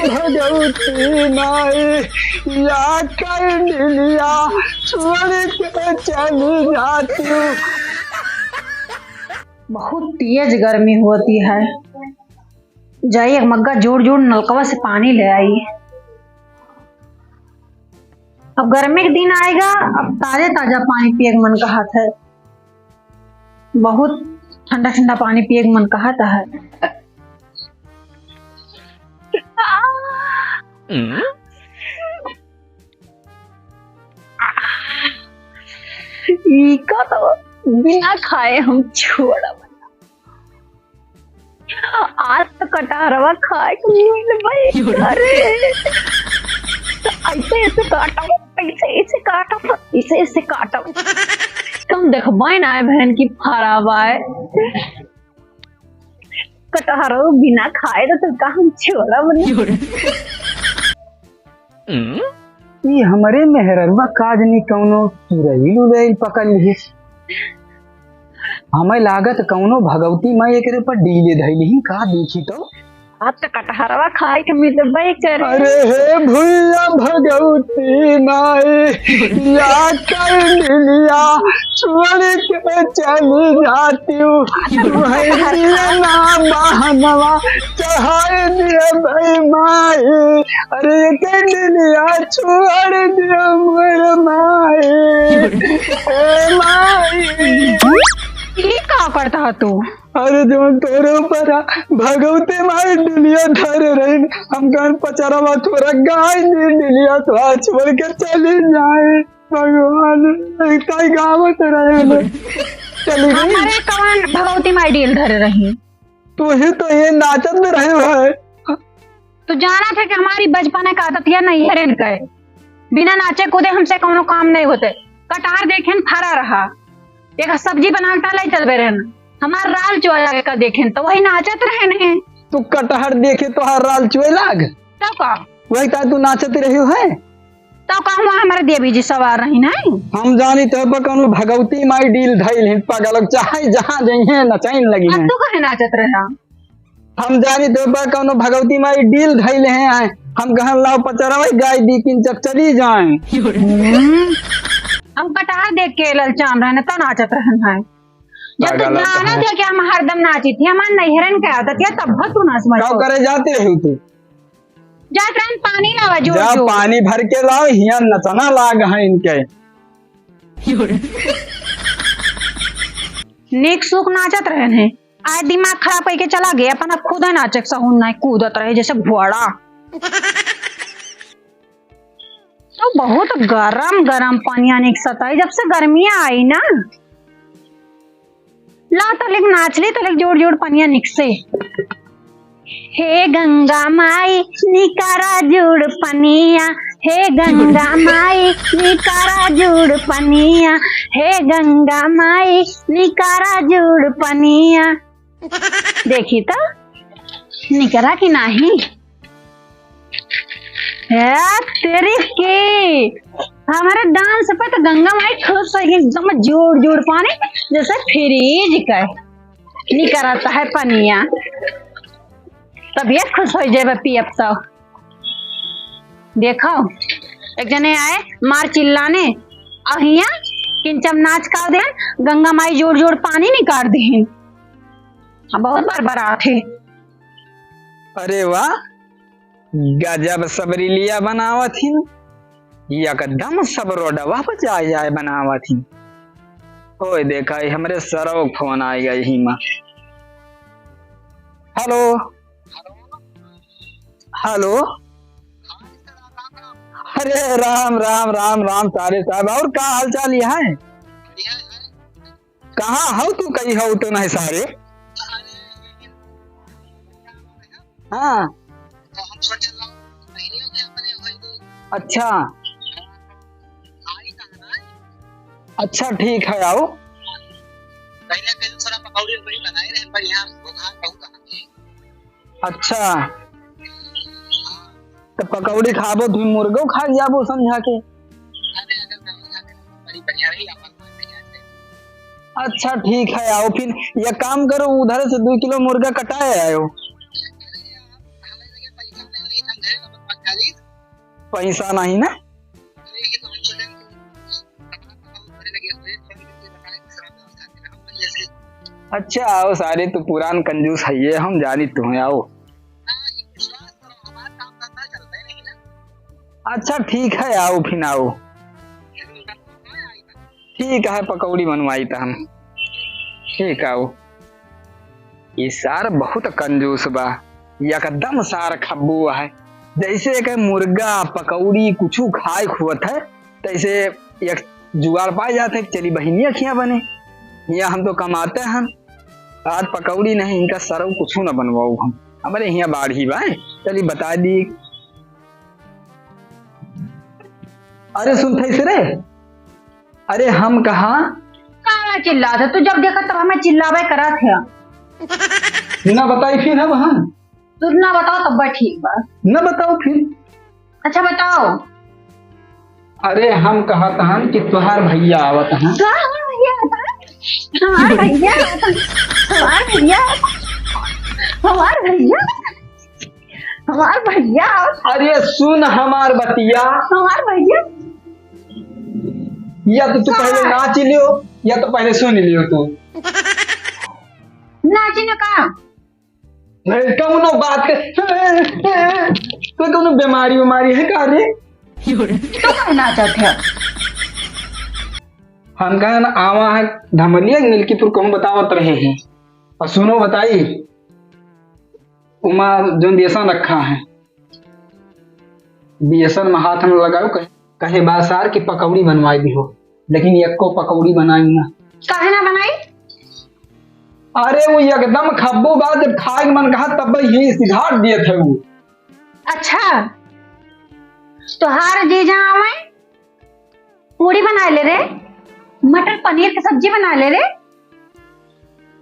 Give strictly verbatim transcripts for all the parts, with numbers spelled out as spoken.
भगवती माई, या कर दिलिया, छोड़ के चली जाती हूँ। बहुत तेज गर्मी होती है। जाई एक मग्गा जोड़ जोड़ नलकवा से पानी ले आई। अब गर्मी के दिन आएगा, अब ताजे ताजा पानी पिए के मन कहत है। बहुत ठंडा ठंडा पानी पिए के मन कहत है। ई का तो बिना खाए हम छोड़ब। आज तो कटहरवा खाए के मिलबे करे। तो ऐसे ऐसे काटब, ऐसे ऐसे काटब, ऐसे ऐसे काटब। कम देखबे ना है बहन की फरावा है। कटहरो बिना खाए तो तुका हम छोड़ब नहीं। ई हमरे मेहररुआ का जनी कौनो चुरैल उरैल पकड़ लिहिस। हमें लागत कौनो भगवती माई एकरे पर डीले धइली ही का, देखी तो। आज तो कटहरवा खाए के मिलबे करे। अरे हे भुइया भगवती माई, या कर दिलिया, छोड़ के चली जाती हूँ। वही दिया ना बहनवा, चढ़ाई दिया भाई माई। अरे ये कर दिलिया, छोड़ दिया मोर माई। ए माई। ई का करत ह तू? अरे जवन तोरे ऊपर आ, भगवती माई डुलिया धरे रहिन, हम कहन पचरवा थोड़ा गाय दी, डुलिया तो छोड़ के चली जाए। भगवान, ऐसा ही गावत रहे हमें। चली गई। हमारे कौन भगवती माई डील धरे रही? तू ही तो ये नाचत में रहे हो है। तू जानत है कि हमारी बचपन का आदत या नहीं है इनका है। बिना नाचे कूदे हमसे कौनो काम नहीं होते। कटार देखेन फरा रहा, एक सब्जी बना के ले चलबे रहन, हमार राल चोया के का देखेन तो वही नाचत रहन है। तू कटहर देखे तोहार राल चोए लाग? तब का? वही तार तू नाचत रही है। तब का हुआ हमारे देवी जी सवार रही नहीं? हम जानी तो पर कौनो भगवती माई डील धइल है, पागल लोग चाहे जहाँ जइहे नचाइन लगी अब हैं। तू कहे नाचत रहा? हम जानी तो पर कौनो भगवती माई डील धइले हैं, आए। हम कहन लाओ पचरवा गाय दी किन जब चली जाए। हम्म। हम कटार देख के ललचान रहने, त नाचत रहन है। जब तू पागल है जाना कहाँ? थे कि हम हरदम नाची थी, हमार नैहरन के आदत या तब तू नाच मत का कर। करे जाते हो तू? जात रहन पानी लावा जोर जा जोर। पानी भर के लाओ, हियां नचना लाग है इनके। नीक सुख नाचत रहन है। आज दिमाग खराब करके चला गया, अपना खुद नाचे के सहून नहीं, कूदत रहे जैसे घोड़ा। तो बहुत गरम गरम पनिया निकसत है, जब से गर्मिया आई ना। ला तलिक नाच ली, तलिक जोड़ जोड़ पनिया निकसे। हे गंगा माई निकारा जुड़ पनिया, हे गंगा माई निकारा जुड़ पनिया, हे गंगा माई निकारा जुड़ पनिया। देखी तो निकरा कि नाही। ए, तेरी की, हमारे डांस पे तो गंगा माई खुश हो गई, एकदम जोड़ जोड़ पानी जैसे फ्रिज का निकरता है पनिया, तबीयत खुश हो जाए पियब तो। देखो, एक जने आए मार चिल्लाने, और हिया किंचम नाच का देन, गंगा माई जोड़ जोड़ पानी निकाल देन। हाँ, बहुत बार बरात है। अरे वाह, गजब सब रीलिया बनावत हिन, एकदम सब रोडवा पर जाए जाए बनावत हिन। ओए देखा, ई हमरे सरौ फोन आ गई ही माँ। हेलो, हेलो। अरे राम राम राम राम तारे साहब, और का हाल चाल है? कहाँ हौ तू, कहीं हौ तो नहीं सारे। हाँ। अच्छा। अच्छा, ठीक है, आओ। अच्छा, तो पकौड़ी खाबो, तुम मुर्गो खा जाबो समझा के। अच्छा, ठीक है, आओ फिर। ये काम करो, उधर से दो किलो मुर्गा कटाए आयो। पैसा नहीं ना। अच्छा, आओ सारे, तू पुरान कंजूस है ये, हम जानी तुम्हें, आओ। अच्छा, ठीक है, आओ फिर आओ। ठीक है, पकौड़ी बनवाई त हम। ठीक, आओ। ई सार बहुत कंजूस बा, एकदम सार खब्बू है। जैसे एक मुर्गा पकौड़ी कुछू खाए खुअत है, तैसे एक जुगाड़ पाए जात है, चली बहिनिया खिया बने। हिया हम तो कमाते हैं, आज पकौड़ी नहीं, इनका सरऊ कुछू न बनवाऊ हम। हमरे हिया बाढ़ी बा, चली बता दी। अरे सुन थैस रे, अरे हम कहा। काहे चिल्लात है? तू जब देखा तब हमें चिल्लावे करत है। ना बताई फिर हम, हाँ। तू ना बताओ तब बा ठीक बा। ना बताओ फिर। अच्छा बताओ। अरे हम कहत हन कि तुहार भैया आवत हन। का हमार भैया आवत हन? हमार भैया आवत हन। हमार भैया, हमार भैया, हमार भैया आवत। अरे सुन हमार बतिया। हमार भैया। या तो तू का? पहले नाच लियो, या तो पहले सुन लियो तू। नाच लियो का? नहीं, कौनो बात के, कोई कौनो बीमारी उमारी है का रे? तो कौन नाचत है? हम कहन आवा है धमलिया मिल्कीपुर कहूँ बतावत रहे हैं। और सुनो बताई, उमा जौन बेसन रखा है, बेसन में हाथ न लगाओ, कहे, कहे बा सार कि पकौड़ी बनवाई दिहो, लेकिन एको पकौड़ी बनाई ना। काहे ना बनाई? अरे वो एकदम खब्बू बा, जब खाए के मन कहा तब ही सिधार दिए थे वो। अच्छा, तोहार जीजा आवे, पूड़ी बना ले रे, मटर पनीर के सब्जी बना ले रे।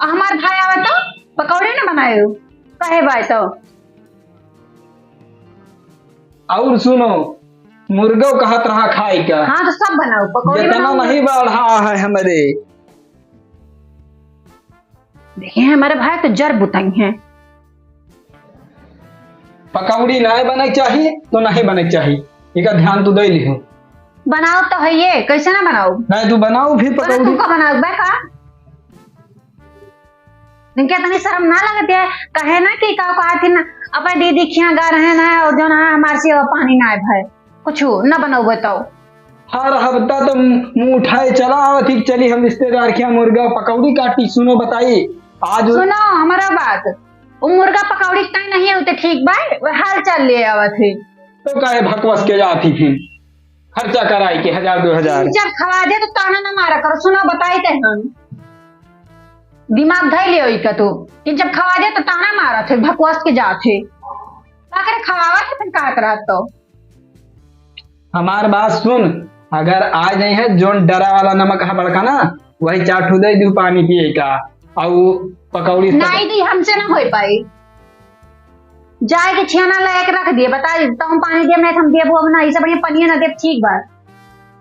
आ हमार भाई आवे तो पकौड़ी ना बनाए, कहे बाय तो। और सुनो, मुर्गो कहत रहा खाए का। हाँ, तो सब बनाओ, पकौड़ी जितना बनाओ। नहीं बढ़ा है हमरे। देखिए, हमारे भाई तो जर बुताई हैं। पकौड़ी नाहीं बने के चाही, तो नाहीं बने के चाही। एका ध्यान तू दे लिहो। बनाओ तो है ये, कैसे ना बनाओ? नाहीं, तू बनाओ फिर पहले पकौड़ी। तुमको बनाओ, बे का? इनके इतनी शर्म ना लगती है? कहे ना कि का कहा थी ना, अपने दीदी खिया गा रहे ना, और जो ना हमारे से पानी ना आए भाई। कुछ न बनउबे तउ। हर हफ्ता तो मुँह उठाए चला आवत ही, चली हम रिश्तेदार के यहाँ मुर्गा पकौड़ी काटी। सुनो बताई, आज सुनो हमारा बात, वो मुर्गा पकौड़ी के ताई नहीं होते, ठीक बा, वो हाल चाल ले आवत है। तो काहे भकवस के जात ही फिर खर्चा कराई के हजार दो हजार? जब खवा दे तो ताना ना मारा करो। सुनो बताई ते हम दिमाग धै ले ओई का तू कि जब खवा दे तो ताना मारत है, भकवस के जात है। का करे खवावा के फिर का करत तो? हमार बात सुन, अगर आ जाई है जोन डरा वाला नमक है बड़का ना, वही चार ठो दे दू पानी पिए का, और पकौड़ी सब नाई दी, हमसे ना होई पाई। जाए के छेना लायक रख दिए, बता दी, तो हम पानी देब नहीं, हम देबो अब ना, इसे बढ़िया पनिया ना देब, ठीक बा।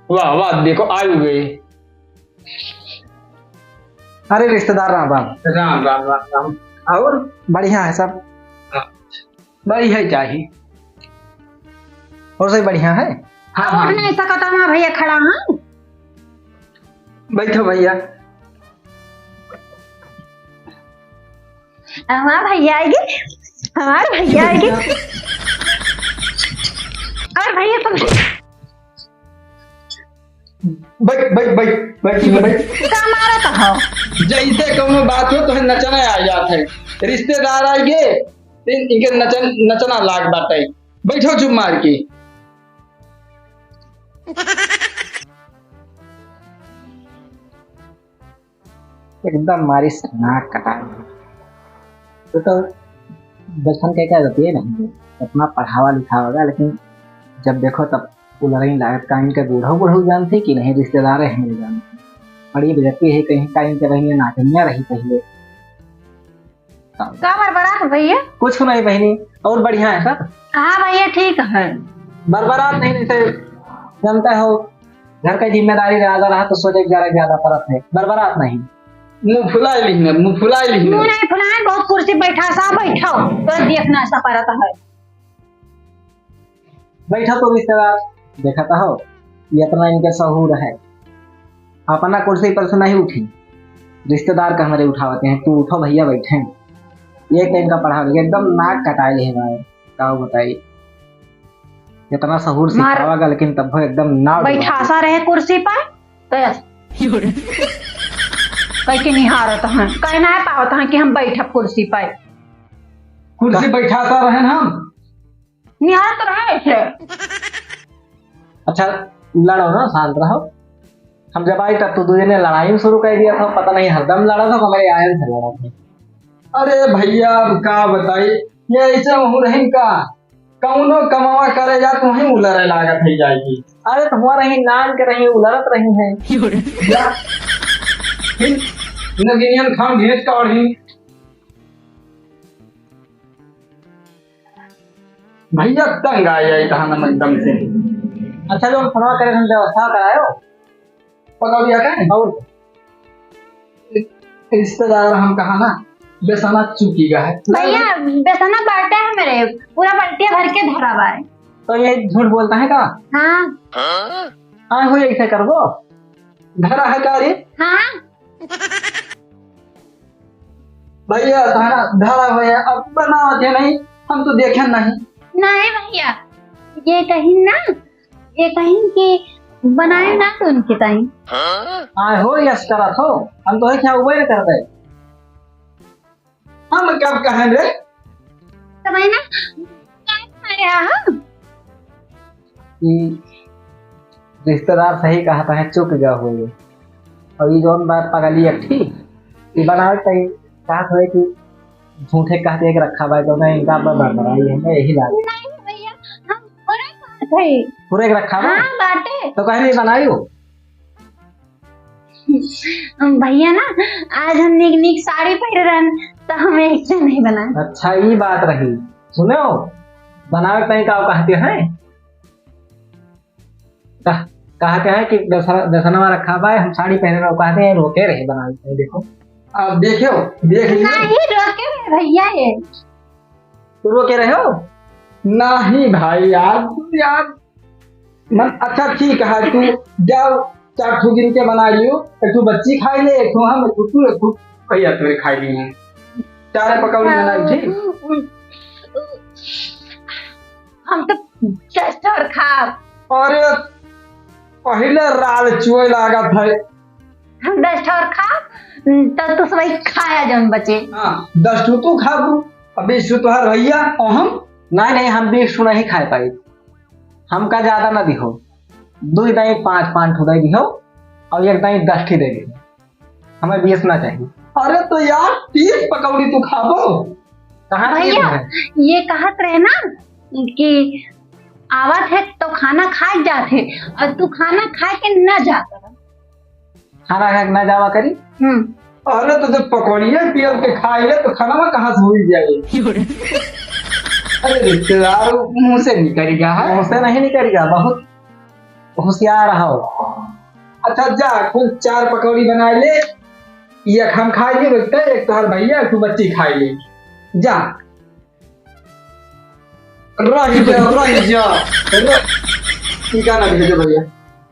वाह, वाह, देखो, आयु गए। अरे रिश्तेदार राम राम। राम, राम, राम, राम। और? बढ़िया है सब। हाँ। बढ़िया ही चाही। और सही बढ़िया है? हाँ, अब हाँ। नहीं सकता हमारा भैया खड़ा, हाँ? बैठो भैया। हमार भैया आएगी, हमार भैया आएगी। और भैया तुम बैठ, बैठ, बैठ, बैठ, बैठ। का मारत हो? जैसे कौनो बात हो, तोहे नचना आ जात है। रिश्तेदार आइगे, इन-, इनके नचन-, नचना लाग बाटे। बैठो चुप मार के। एकदम मारिस नाक कटाए। तो, तो बचपन के क्या रहती है ना, इतना पढ़ावा लिखावा गया, लेकिन जब देखो तब उलरही लागत, का इनके बूढ़ो बूढ़ो जानते कि नहीं, रिश्तेदार है मेरे जानते। और ये बेइज्जती है कहीं का, इनके बहन नाटनिया रही पहले। का बरबरात भैया? कुछ नहीं बहिनी, और बढ़िया है सब। हाँ भैया, ठीक है। बरबरात नहीं, नहीं तो जानता हो, घर का जिम्मेदारी ज्यादा रहा तो सोचे जरा ज्यादा परत है, बरबरात नहीं। मुंह फुलाए लिहने, मुंह फुलाए लिहने। मुंह नहीं फुलाए, बहुत कुर्सी बैठा सा बैठो, तो देखना सा परत है। बैठा तो रिश्तेदार, देखा तो हो, इतना इनके सहूर है, अपना कुर्सी पर से नहीं उठी, रिश्तेदार का हमरे उठावते हैं। तू उठो भैया, बैठे। ये तो इनका पढ़ा लिखा एकदम नाक कटाए ले हमारे, का बताई, इतना सहूर मार सिखावा गा, लेकिन तब वो एकदम नाक बैठासा रहे कुर्सी पर, तो ऐसे कह के निहारत हैं, कह ना पावत हैं कि हम बैठब कुर्सी पर। कुर्सी बैठासा रहे ना हम। निहारत रहे ऐसे। अच्छा, लड़ो ना, शांत रहो। हम जब आई तब तो दू जने लड़ाई शुरू कर दिया था, पता नहीं हरदम लड़ा था, हमारे आयल से लड़ा था। अरे भैया, अब का बताई, ये ऐसे हो रही का? कौनो कमावा करे जा, तुहीं उलरे लागत है जाएगी। अरे, तुम्हारा ही नान के रही, उलरत रही है। या, फिर नगिनियन खान घेंच का और ही। भैया, तंग आ जाए कहा ना एकदम से। अच्छा, जो हम फोनवा करे, हम व्यवस्था करायो। पकौड़िया का है? और रिश्तेदार हम कहा ना, बेसना चुकी गा है। भैया, बेसना बाटे है मेरे, पूरा बल्टिया भर के धरा बा है। तो ये झूठ बोलता है का? हाँ। हाँ, हो ऐसे करबो। धरा है का रे? हाँ। भैया, खाना धरा हुआ है, अब बनावत है नहीं, हम तो देखे नहीं। नहीं भैया, ये कहीं ना, ये कहीं के बनाए ना तो उनके ताई। आए हो, यस करत हो, हम तो है क्या उबे न करते। हम कब कहें रे? तब है ना, क्या खा रहा हो? कि रिश्तेदार सही कहा था, चुक गया हो ये। और ये जौन बात पगली एक थी, ये बनावे के कहा था कि झूठे कहते एक रखा भाई, तो मैं इनका पर बरबराई है, मैं यही लाग। नहीं भैया, हम पूरा कहत है। पूरा एक रखा भाई? हाँ, बाटे। तो कह रही बनाई हो? भैया ना, आज हम नीक नीक साड़ी पहरे रहन, तो हमें ऐसे नहीं बनाए। अच्छा, ये बात रही। सुनो, बनावे के का कहते हैं? कह-, कहते हैं कि दसरा-, दसनवा रखा बा, हम साड़ी पहने रहो, कहते हैं, रोके रहे बनावे के, देखो। अब देखो, देख लियो। नहीं, रोके रहे भैया ये। तू रोके रहे हो? नहीं भाई यार, तू यार, मन, अच्छा ठीक है, तू जाओ, चार ठो गिन के बना लियो, एक ठो बच्ची खाई ले, एक ठो हम, एक ठो तू, एक ठो भैया तोरे खाई लिए हैं। चार पकौड़ी बना ली, ठीक? हम तो दस ठो और खाब। अरे, पहले राल चुए लागत है। हम दस ठो और खाब, तो तू सब खाया जौन बचे। हाँ, दस ठो तू खाबू, अब बीस ठो तोहार भैया और हम। नहीं, नहीं, हम बीस ठो नहीं खाए पाई। हमका ज्यादा ना दिहो, दुई दाई पाँच, पाँच ठो दे दिहो और एक दाई दस ठो दे दिहो, हमें बीस ना चाहिए। अरे तो यार, तीस पकौड़ी तू खाबो? कहाँ तीस भैया, है? ये कहत रहे ना कि आवत है तो खाना खा जात है और तू खाना खा के ना जात रहे। खाना खा के ना जावा करी। हम्म। अरे तो जब पकौड़िया पियल के खाई ले तो खाना में कहाँ से हुई जाए? अरे रिश्तेदार मुंह से निकल गया है। मुंह से नहीं निकल गया, बहुत होशियार हो। अच्छा जा, कुल चार पकौड़ी बना ले, एक हम खा ले, एक तोहर भैया, एक तू बच्ची खा ले। जा। रह जा, रह जा, रह। इनका ना भेजो भैया।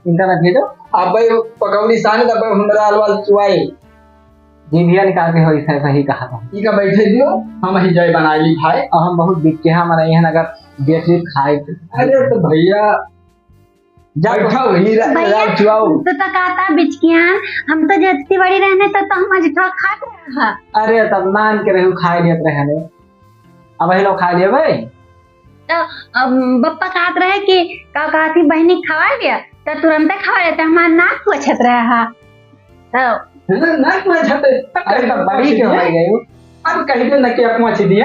इनका ना भेजो। अब भाई पकौड़ी साने, तब हमरा अलवाल चुआई। जी भैया, निकाल के हो, इसे सही कहा था। इनका बैठे दियो, हम ही जाए बना ली भाई। और हम बहुत बिचकिहा मनाई है, अगर बेच भी खाए। अरे तो भैया, जा बैठा वही रा-, भैया, रात चुआओ। तो, तो कहता बिचकियान, हम तो जतती बड़ी रहने तो, तो हम अजिठवा खात रहा। अरे, तब मान के रहू, खाए लेत रहने। अब ही लोग खा लेबे। तो, अब बप्पा कहत रहे कि का कहती बहनी खवा लिया, तो तुरंते खवा लेते, हमार नाक पोछत रहा। तो ना, नाक पोछत, अरे, तब बड़ी के हो गई। अब कह दे ना कि आप पोछ दिए।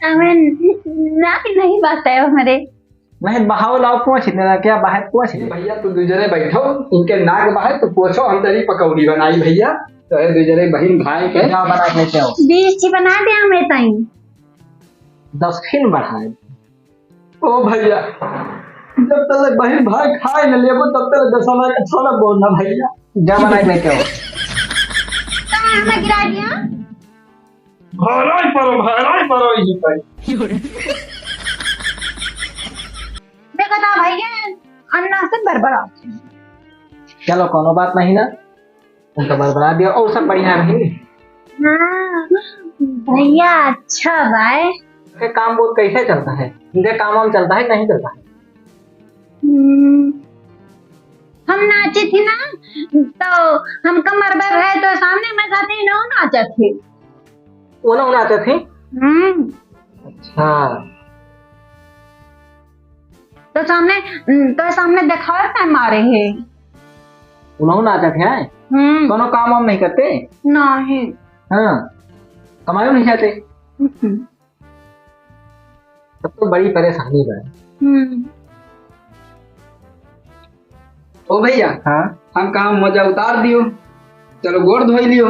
हमें नाक नहीं बात है हमारे। नहीं, बहाव लाओ, पोंछ देना, क्या बाहर पोंछ दे। भैया, तू दू जने बैठो, इनके नाक बाहर, तू पोछो, हम तेरी पकौड़ी बनाई भैया। तो ये दू जने बहन भाई के। क्या बना के लेके आओ? बीस ठी बना दे हमें ताई। दस खिन बढ़ाए। ओ भैया, जब तक बहन भाई खाए न लेबो, तब तक दसमा का छोड़ा बोलना भैया। जा बना के लेके आओ। कहाँ हमें गिरा दिया? भराई परो, भराई परो, यही पर। कहता भैया, अन्ना से बरबरा। चलो, कोनो बात नहीं ना, उनका बरबरा दियो और सब बढ़िया रही। हाँ, भैया अच्छा बाय। के काम बहुत कैसे चलता है? इनका काम वाम चलता है, नहीं चलता है? हम्म, हम नाचे थे ना, तो हम कमर पर है, तो सामने में जाते ही ना नाचे थे। वो ना नाचे थे? हम्म। अच्छा। तो सामने, तो सामने देखावे पे मारे है। उन्हों नाचत है? हम्म। कोनो काम वाम नहीं करते? नहीं। हाँ। कमायो नहीं जाते? हम्म। तब तो बड़ी परेशानी बा। हम्म। ओ भैया, हाँ? हम कहा मजा उतार दियो, चलो गोड़ धोई लियो,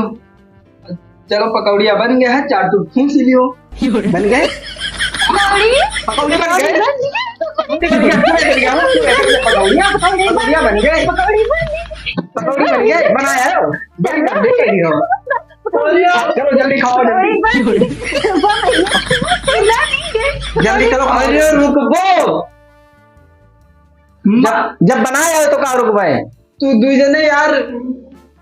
चलो पकौड़िया बन गया है, चार टूक खींच लियो। बन गए? पकौड़ी? पकौड़ी बन गए? पकौड़ी बन गई? पकौड़ी बन गई? पकौड़िया? पकौड़िया बन गए? पकौड़ी बन गई? पकौड़ी बन गए? बनाया है? बड़ी कर दे रही हो। चलो जल्दी खाओ, जल्दी। जल्दी चलो खाओ। अरे रुकबो। जब, जब बनाया है तो का रुकबे? तू दुई जने यार,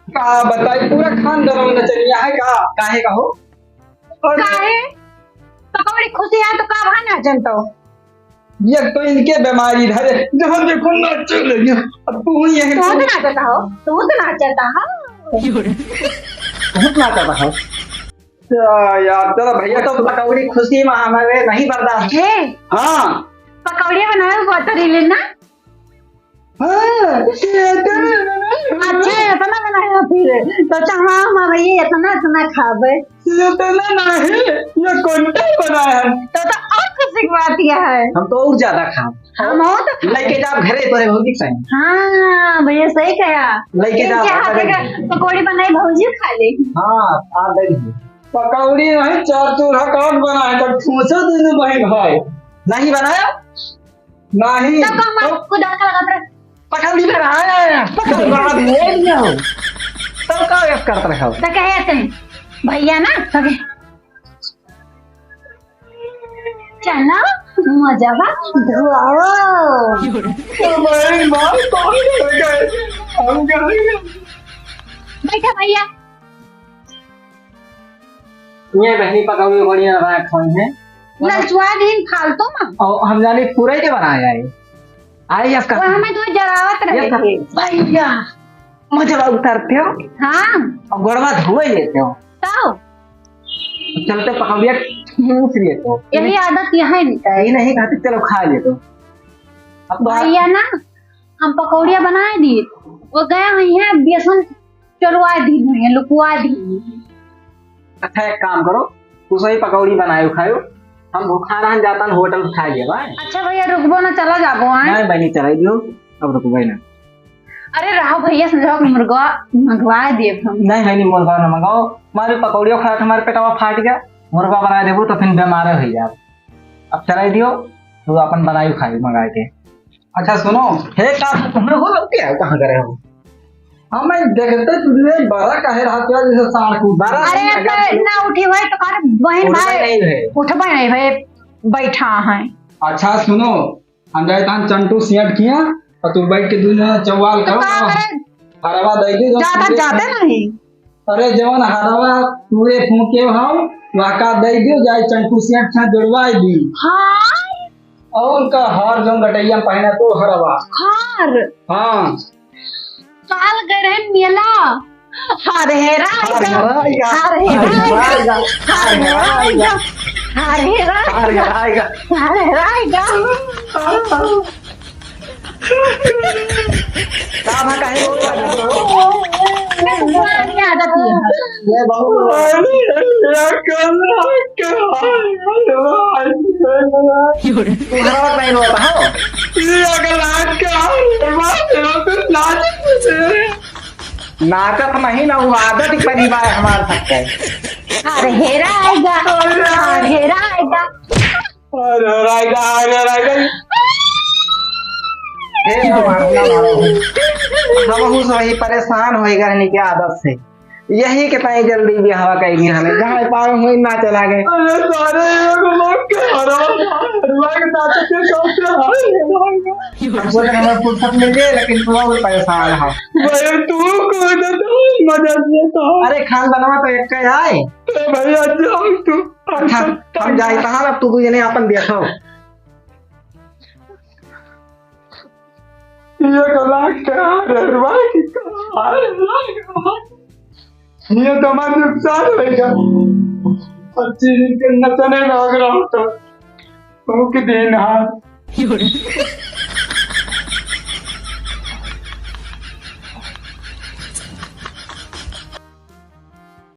का बताई, पूरा खानदान में नचनिया है का? काहे का हो? और काहे? पकौड़ी खुशी है तो का भाना जनतो? एक तो इनके बीमारी धरे, जहाँ देखो नाचे लगे। अब तू ही यही तू तो नाचता हो, तू तो नाचता हो। बहुत नाचता हो। या-, यार, चलो भैया, तो पकौड़ी खुशी में हमारे नहीं बर्दाश्त। हे, हाँ। पकौड़िया बनावे को तरी लेना। हाँ, ये तो अच्छा, इतना बनाया फिर। तो अच्छा, हाँ, हाँ, भैया, इतना, इतना खाबे। इतना नहीं, ये कौन सा बनाया है? तो, तो और खुशी की बात यह है। हम तो और ज्यादा खाब। हम और तो लेके जाओ घरे तोरे भौजी के संग। हाँ, भैया, सही कहा। लेके जाओ, इनके हाथ का पकौड़ी बनाई भौजी खा ले। हाँ, आ गई। पकौड़ी नहीं, चार चूल्हा काट बनाए, तब ठूसे दोनों बहन भाई। नहीं बनाया? नहीं। तब का हमारे तो को डर का लगा था। पकौड़ी बनाया है, पकौड़ी बना दिए दिया हो। तब का एक करत रहे हो? तो कहे थे, भैया ना, तब चला, मजा बा, धुआओ। तो भाई, बात कौन करेगा? हम करेंगे। बैठा भैया। ये बहनी पकौड़ी बढ़िया बना खाई है। ललचुआ दिन फालतू में। और हम जाने पूरा के बनाया है। आई यस कर। वो हमें तो जरावत रहे यस कर। थे। भैया, मजा उतरते हो। हाँ। और गोड़वा धोए लेते हो। तो? चलते पकौड़िया खींच लेते हो। यही आदत यहाँ है इनका। यही नहीं खाते, चलो खा लेते हो। अब तो भैया ना, हम पकौड़िया बनाए दिए। वो गया हुई है, बेसन चलवा दी हुई है, लुकवा दी हुई है। अच्छा, एक काम करो, तू सही पकौड़ी बनायो खायो, हम भूखा रहन जाता होटल से खा लिया भाई। अच्छा भैया, रुकबो ना, चला जाबो, आए? नहीं बहनी, चलाई दियो, अब रुकबो ना। अरे रहो भैया, समझाओ, मुर्गा मंगवा दिए हम। नहीं बहनी, मुर्गा ना मंगाओ, हमारे पकौड़ियों खा के हमारे पेटवा फाट गया, मुर्गा बना देबो तो फिर बीमार हो जाओ। अब चलाई दियो, तू अपन बनाई खाई मंगा के। अच्छा सुनो, हे का तुमने हो लोग क्या कहाँ करे हो? हमें देखते तुझे बड़ा काहे रहत है जैसे साढ़ कूद। बड़ा अरे नहीं, तो अगर इतना उठी हुई तो कर बहन उठबे भाई नहीं है। उठबे नहीं भाई, बैठा है। अच्छा सुनो, हम जाए तहन चंटू सियट किया और तू बैठ के दुनिया चौवाल तो करो का ना। करे? हरवा दे दे, ज्यादा तुझे जाते नहीं। अरे जवन हरवा पूरे फूके हम, वहका दे दियो, जाए चंटू सियट से जुड़वाई दी। हाँ। और उनका हार जौन गटैया में पहना तो हरवा। हार। हाँ। काल गए रहे मेला। हार हेरा आएगा। हार हेरा आएगा। हार हेरा आएगा। हार हेरा आएगा। हार हेरा आएगा। हार हेरा आएगा। हार हेरा आएगा। का भा काहे रोत बानी? मैं तुम्हारी आदत ये है। ये बहुत अरे, ये कर रहा है क्या? तू हरावत नहीं रोत हो? ये अगर आज का नाचत नहीं ना, वो आदत ही परी बाय हमार सबके। हार हेरा आएगा, हार हेरा आएगा। अरे रायगा, अरे रायगा। हे भगवान, ना मारो। हम हूँ सही परेशान होए गए इनके आदत से। यही के ताई जल्दी बियाहवा कइ दी हमें, जहाँ पार हुई ना चला गए। अरे सारे, ये लोग के हरवा, हरवा के नाचे के सबसे हाय, हरवा के। हम सोचे हमें फुर्सत मिल जाए, लेकिन तू और परेशान हो। भाई, तू कौन है? तू मजा दिया था। अरे, खानदानवा तो एक का है। ए भैया, जाओ तू। अच्छा, हम जाए कहाँ, अब तू दू जने अपन देखो। ये गला क्या रे, भाई, क्या रे, भाई? ये तो हमारा नुकसान होएगा। पच्चीस दिन के नचने लाग रहा था। वो के दिन हाथ।